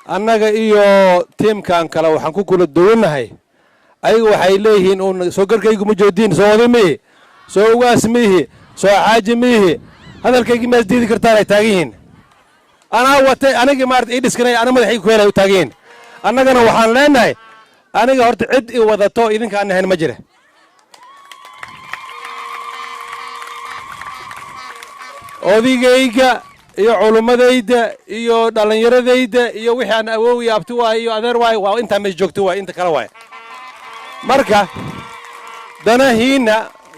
Annaga iyo tiimkan kale waxaan ku kula duwannahay, ayaga waxay leeyihiin uun soo garkaygu ma joodiin, soo oday miihi, soo ugaas miihi, soo xaaji miihi, hadalkaygii maas diidi kartaan ay taagan yihiin. Anaa watay anigii maarata ii dhiskanay, ana madaxayga ku helay u taagan yihiin. Annagana waxaan leenahay, aniga horta cid i wadato idinka aan ahayn ma jira. Odigayga iyo culummadayda iyo dhallinyaradayda iyo wixii aan awow iyo abti waay iyo adeer waay, waa intaa meesha joogto waay, inta kale waay. Marka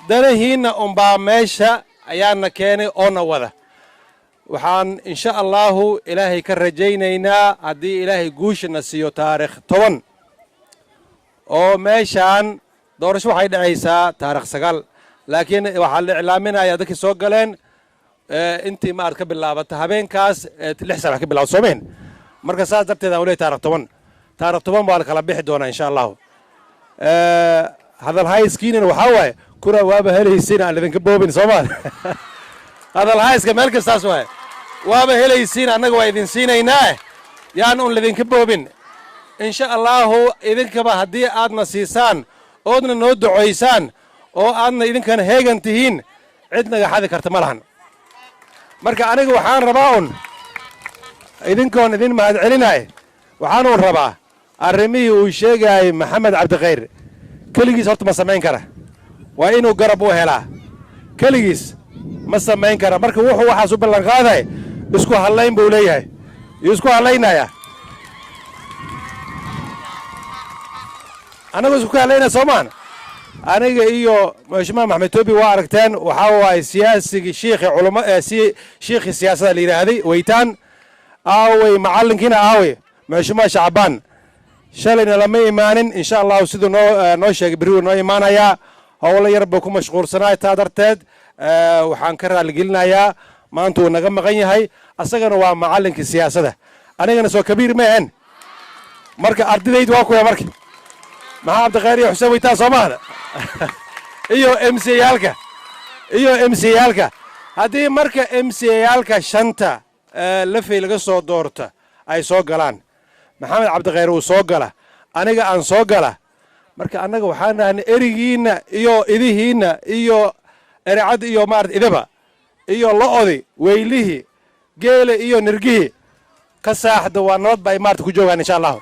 danahiinna unbaa meesha ayaana keenay oona wada. Waxaan insha Allahu Ilaahay ka rajaynaynaa, haddii Ilaahay guushana siiyo taarikh 10 oo meeshaan doorasho waxay dhacaysaa taarikh 9, laakiin waxaa la iclaaminayaa dadkii soo galeen intii maarad ka bilaabata habeenkaas 6 saac ka bilawda soomeen. Marka saas darteed aan uley taarikh 10, taarikh 10 baa la kala bixi doonaa insha Allahu. Hadal hayskiinina waxaa waaye kura waaba helaysiin, aan idinka boobin soomaal. Hadal hayska meel kastaas waaye, waaba helaysiin, annaga waa idin siinaynaa, yaan un lidinka boobin insha Allahu. Idinkaba haddii aadna siisaan oodna noo ducoysaan oo aadna idinkana heegan tihiin, cid naga xadi karta ma lahan. Marka aniga waxaan rabaa un idinkoon idin mahad celinay, waxaanuun rabaa arrimihii uu sheegaayay Maxamed Cabdikhayr, keligiis horta ma samayn kara, waa inuu garab u helaa. Keligiis ma samayn kara. Marka wuxuu waxaas u ballanqaaday isku hallayn buu leeyahay iyo isku hadlaynayaa, annagu isku hadlaynaya soomaan. Aniga iyo mheshimiwa Maxmed Toobi waa aragteen, waxaa waaye siyaasigii shiikhii culamo, si shiikhii siyaasadda la yidhaahday weytaan. Aawey macallinkiina? Aawey mheshimiwa Shacbaan? Shalayna lama imaanin. Insha Allahu siduu noo sheegay, berri wuu noo imaanayaa. Howlo yar buu ku mashquulsanaa, taa darteed waxaan ka raaligelinayaa maanta uu naga maqan yahay. Asagana waa macallinkii siyaasadda, anigana soo kabiir ma ahan. Marka ardidaydu waa kuwa, marka Maxaa Cabdikhayr iyo Xuseen Weytaan soo maahda iyo MCA-yaalka, iyo MCA-yaalka. Haddii marka MCA-yaalka shanta Lafey laga soo doorta ay soo galaan, Maxamed Cabdikhayr uu soo gala, aniga aan soo gala, marka annaga waxaan nahnay erigiinna iyo idihiinna iyo ericad iyo maarata idaba iyo lo'odi, weylihii geele iyo nirgihii ka saaxda, waa nabad ba ay maarata ku joogaan insha Allahu.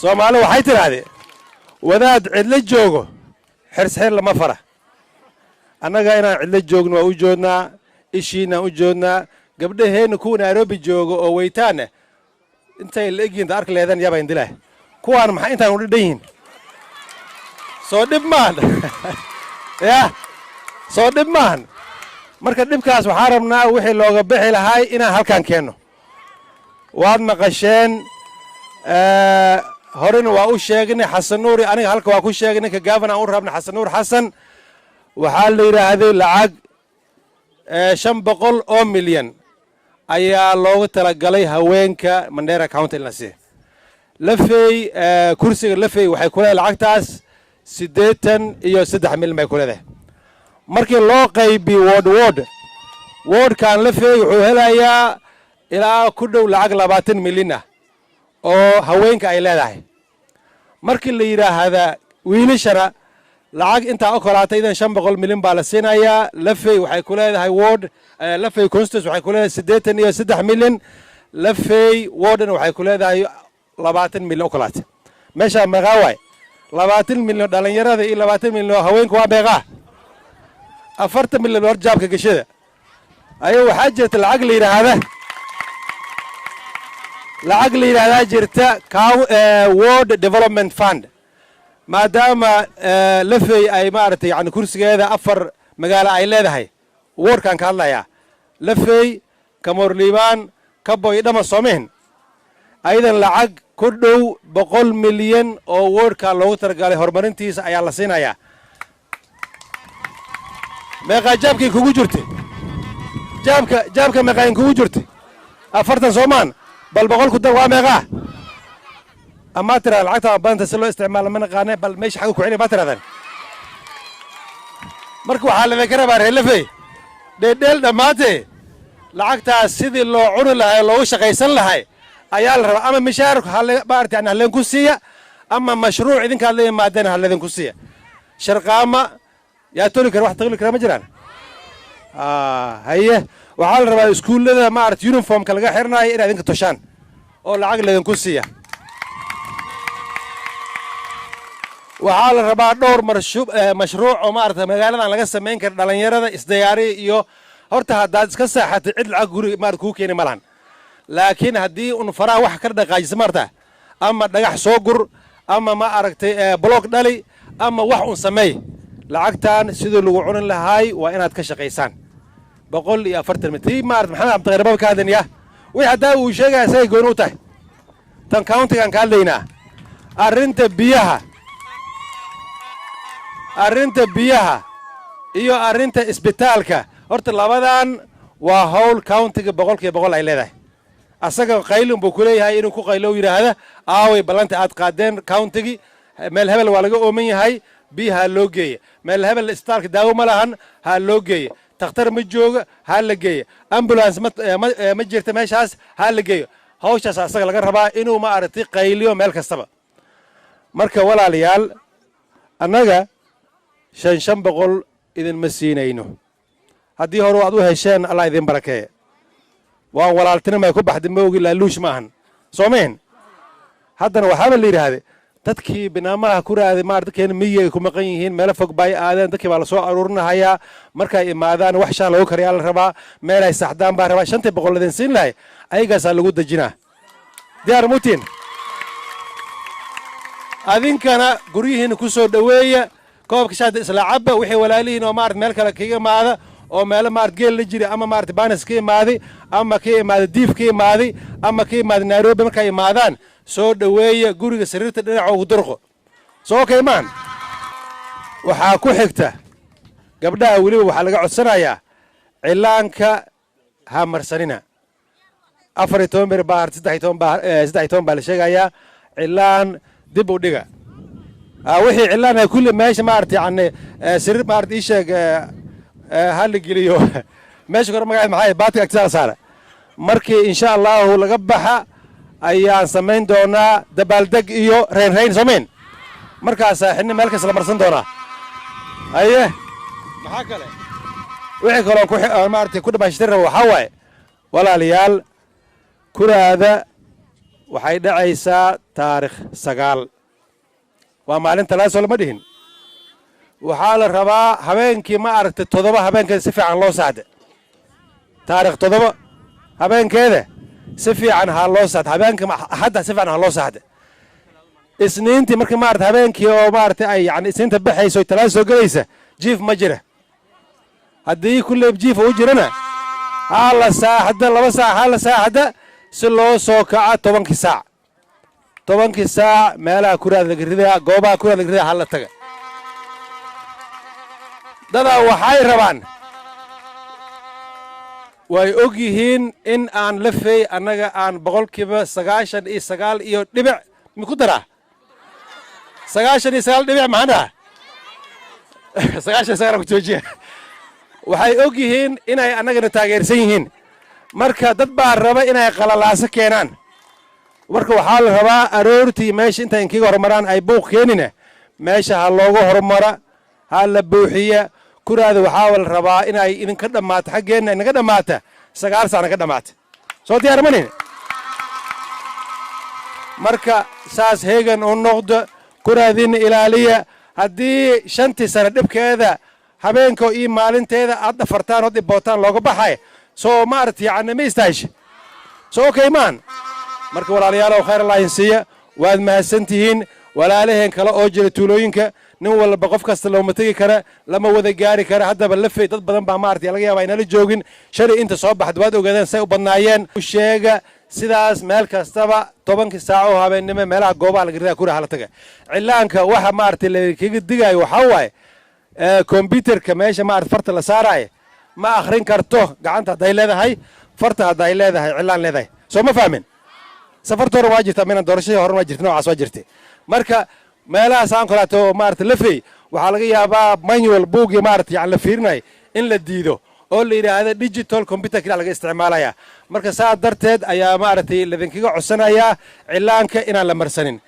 Soomaali waxay tidhaahdee, wadaad cidlo joogo xirsxir lama fara. Annaga inaan cidlo joogno waa u joodnaa, ishiinaan u joodnaa. Gabdhaheenna kuwa Nairobi jooga oo weytaanna intay la egyihin arki leedan yaaba indilaah, kuwaan maxay intaan u dhidhan yihiin? Soo dhib maahan yah, soo dhib maahan. Marka dhibkaas waxaa rabnaa wixii looga bixi lahaay inaan halkan keenno. Waad maqasheen, horena waa u sheegnay Xasan Nuuri, aniga halka waa ku sheegay ninka governor aan u rabnay, Xasan Nuur Xasan. Waxaa la yidhaahday lacag 500 oo milyan ayaa loogu talagalay haweenka Mandera County in la siiyo. Lafey, kursiga Lafey waxay ku leedahay lacagtaas 83 milyan bay ku leedahay. Markii loo qaybiyo ward ward, wardkan Lafey wuxuu helayaa ilaa ku dhow lacag 20 milyan ah oo haweenka ay leedahay. Markii la yidhaahda wiilashana lacag intaa o kolaatay idan 500 milyan baa la siinayaa. Lafey waxay ku leedahay ward, Lafey constituency waxay ku leedahay 83 milyan, Lafey wardna waxay ku leedahay 20 milyan o kolaatay. Meeshaa meeqaa waay? 20 milyan dhalinyarada iyo 20 milyan oo haweenka waa meeqaa? 40 milyan hor jaabka gashada ayaa. Waxaa jirta lacag la yidhaahda, lacag la yidhaahdaa jirta Ward Development Fund. Maadaama Lafey ay maaragtay yani kursigeeda afar magaalo ay leedahay, wardkan ka hadlayaa, Lafey, Kamoorliibaan, Kaboy, Dhama soomihin, ayadan lacag ku dhow 100 milyan oo wardka loogu talagalay horumarintiisa ayaa la siinayaa. Meeqaa jaabkay kugu jirta? Jaabka meeqaayin kugu jirta? 40 soomaan? Bal 100 ku dar, waa meeqaa? Amaa tirada lacagta badanta si loo isticmaalo ma naqaane, bal meesha xagga ku celiya ma tiradan. Marka waxaa ladinka rabaa reer Lafey, dheeldheel dhammaatee. Lacagtaas sidii loo cuni lahay, loogu shaqaysan lahay ayaa la rabaa. Ama mishaar maarata yani halidinku siiya, ama mashruuc idinkaad la yimaadeen halidinku siiya. Sharqaama yaa toli kara, wax toli kara ma jiraan. Haye, waxaa la rabaa iskuullada maarata uniformka laga xiranayo inaad idinka toshaan oo lacag laydinku siiya. Waxaa la rabaa dhowr mashruuc oo maarata magaaladan laga samayn kara, dhalinyarada isdiyaariya. Iyo horta haddaad iska saaxatay, cid lacag guri maarata kuu keeni ma lahan, laakiin haddii un faraha wax ka dhaqaajisa maarata, ama dhagax soo gur, ama ma aragtay block dhali, ama wax un sameey, lacagtan sidii lagu cunin lahaay waa inaad ka shaqaysaan. 140 tii maarata Maxamed Cabdikhayr baba ka hadlaya, wixii haddaa uu sheegaya isagay gooni u tahay. Tan countygaan ka hadlaynaa, arrinta biyaha, arrinta biyaha iyo arrinta isbitaalka. Horta labadan waa hawl countyga 100% ay leedahay. Asaga qaylin buu ku leeyahay, inuu ku qaylo yidhaahda: "Aaway ballanta aad qaadeen countygii? Meel hebel waa laga ooman yahay, biyo ha loo geeya. Meel hebel isbitaalka daawo ma lahan, ha loo geeya. Takhtar ma jooga, ha la geeya. Ambulance ma jirta meeshaas, ha la geeyo." Hawshaas asaga laga rabaa inuu ma aragtay qayliyo meel kastaba. Marka walaalayaal, annaga 500 idinma siinayno. Haddii hore aad u hesheen, Allah idin barakeeya. Waa walaaltinimay ku baxday, ma ogi, laaluush ma ahan, soo mahin. Haddana waxaaba la yidhaahde dadkii binaamaha ku raaday maar dadkeena miyiga ay ku maqan yihiin, meelo fog bay aadeen. Dadkii baa lasoo aruurinahayaa. Markay imaadaan, wax shaan lagu karayaa la rabaa, meel ay saxdaan baa rabaa. 500 idin siin lahay ayagaasaa lagu dejinaa. Diyaar mutiin? Adinkana guryihiina ku soo dhoweeya, koobka shaada isla cabba. Wixii walaalihiin oo maarata meel kale kaga imaada, oo meelo maarata geel la jira, ama maarata Banis ka imaaday, ama ka imaaday Diif ka imaaday, ama ka imaaday Nairobi, markay imaadaan soo dhoweeya guriga, sariirta dhinaca ugu durqo. Soo kaymaan. Waxaa ku xigta gabdhaha, weliba waxaa laga codsanayaa cilaanka ha marsanina. 14 beri baa, 13 baa, 13 baa la sheegayaa. Cilaan dib u dhiga. Wixii cilaan kulli meesha maarata yani sariir maarata ii sheeg ha la geliyo meesha kore. Magaceed maxay? Baatiga agtiisa la saara. Markii insha Allahu laga baxa ayaan samayn doonaa dabaaldeg iyo raynrayn samayn. Markaasaa xidhni meel kasta la marsan doonaa. Haye, maxaa kale? Wixii kaloo ku maarata ku dhamaashtir raba waxaa waaye, walaalayaal, kuraada waxay dhacaysaa taarikh 9, waa maalin Talaaso lama dhihin. Waxaa la rabaa habeenkii ma aragtay 7 habeenkeeda si fiican loo saxda. Taarikh 7 habeenkeeda si fiican ha loo saxda, habeenka Axadda si fiican ha loo saxda. Isniintii markii maarata habeenkii oo maarata ay yani Isniinta baxayso, Talaasa soo gelaysa, jiif ma jira. Haddii kulley jiif u jirana, ha la saaxda 2 saac, ha la saaxda si loo soo kaca 10-kii saac. 10-kii saac meelaha kuraad laga ridaa, goobaha kuraad laga ridaa ha la taga. Dadaa waxay rabaan, way og yihiin in aan la fey annaga aan 99 iyo dhibic miku daraa, 99 dhibic, maxaan dhahaa, 99 ku joojiya. Waxay og yihiin inay annagana taageersan yihiin. Marka dad baa raba inay qalalaaso keenaan. Marka waxaa la rabaa aroortii meesha intay inkaga hormaraan ay buuq keenina, meesha ha looga hormara, ha la buuxiya kuraada. Waxaa la rabaa inay idinka dhammaato xaggeenna, inaga dhammaata 9 sac naga dhammaata. Soo diyaarmanin? Marka saas heegan u noqdo, kuraadiinna ilaaliya. Haddii 5-tii sano dhibkeeda habeenka iyo maalinteeda aad dhafartaan oo dhibootaan looga baxay, soo maarata yacni ma istaahisha. Soo okay maan? Marka walaalayaalow, khayr Allah idin siiya, waad mahadsan tihiin. Walaalaheen kale oo jira tuulooyinka, nin walba qof kasta looma tegi kara, lama wada gaari kara. Haddaba lafey dad badan baa maarata laga yaaba inala joogin. Shalay inta soo baxda waad ogaadeen say u badnaayeen. U sheega sidaas meel kastaba 10-kii saac oo habeennimo meelaha goobaha laga ridaa kura hala taga. Cilaanka waxa maarata lakaga digaayo waxaa waaye kombyuterka meesha maarata farta la saaraayo ma akhrin karto gacanta hadday leedahay farta, hadday leedahay cilaan leedahay. Soo ma fahmin? Safarta hore waa jirta, minan doorashadii hore waa jirta, noocaas waa jirtay. Marka meelahaas aan kaleeto maarata lafey waxaa laga yaabaa manual buuggii maarata yani la fiirinayo in la diido. Oo la yidhaahda digital computer kila laga isticmaalaya. Marka saa darteed ayaa, maaragtay, ladinkaga codsanayaa cilaanka inaan la marsanin.